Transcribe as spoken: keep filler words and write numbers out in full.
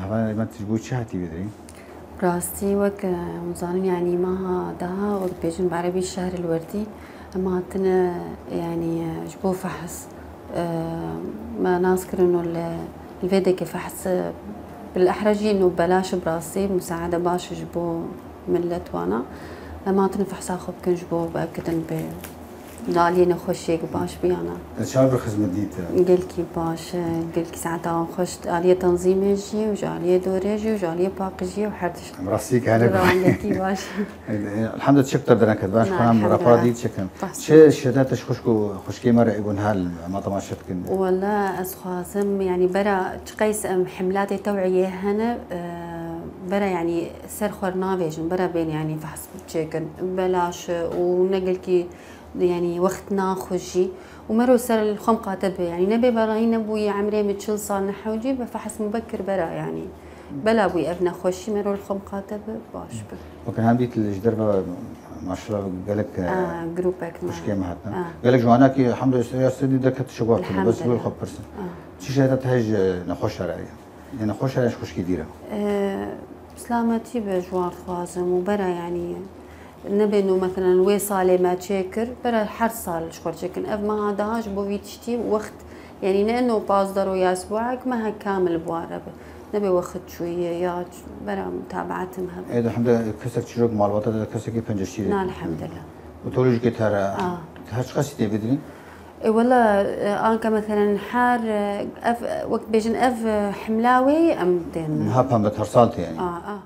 Hevalên me, tu ji bo çi hatî vê derê? Bi rastî wek, e, hûn zanin, yanî meha daha wek dibêjin bi erebî şehril werdî, em hatine, yanî, e, ji bo fehs, e, me nas kirin û li, li vê dekê fehs, e, bil ehre jî û belaş, bi rastî musaade baş ji bo millet wana. Em hatine fehsa xwe bikin ji bo bikin bê. Li aliyê nexweşiyek baş biyana. Ez çawa bi xizmet dît? Gelkî baş, gelkî saeta wan xweş, aliyê tenzîmê jî û ji aliyê dorê jî û ji aliyê paqijiyê û her tişt. Em rastî hene. Gelkî baş. Elhamdülillah, çi kir dereket baş, xwe em rapora dît çekin. Çi şêdetê ji xwişk û xwişkê me re ê gon hal, em temaşe dikin. Wela ez xwazim, yanî bera çi qeys em himlatê tewiyê hene, e, bera yanî ser xwe navêjin, bera bên yanî fehs çêkin. Belaş û ne gelkî Yanî wext naxwe jî û mero ser li xwe miqate be. Yanî nebe berayî nebûye, emrê min çil sal nehewcî be, fehs mubekir bera yanî. Bela bûye ev nexweşî mero li xwe miqate be, baş be. Weke hem dît li ji derve maşallah gelek, e, grûpek me, xwişkê me hatine. Gelek ji wana ki hemdo ya sedî derket şiva kine, bes li xwe pirsin. Çi şêdetê te heye ji nexweşa re? Yanî nexweşa re ji xwişkî dîre? E, silametî be ji wan dixwazim û bera yanî Nebê no, meselen, wê salê me çêkir, bera her sal ji xwe çêkin. Ev meha daha ji bo vî tiştî wext, yanî ne eno pazdeh roj ya esbuek, mehek kamil bi wa re be. Nebê wext çûyî ya ç-, bera mutabaetim hebe. Ê de hemde kesek çîrok malbata de kesekî penceşîrê. Na, elhamdülillah. Û tolojîkê te re, te her çiqasî tê bidinî? E, wela, e, anka, meselen, her, e, ev, e, wek bêjin, ev, e, himla wê em tên. Niha pembe tersal tê, yanî. A, a.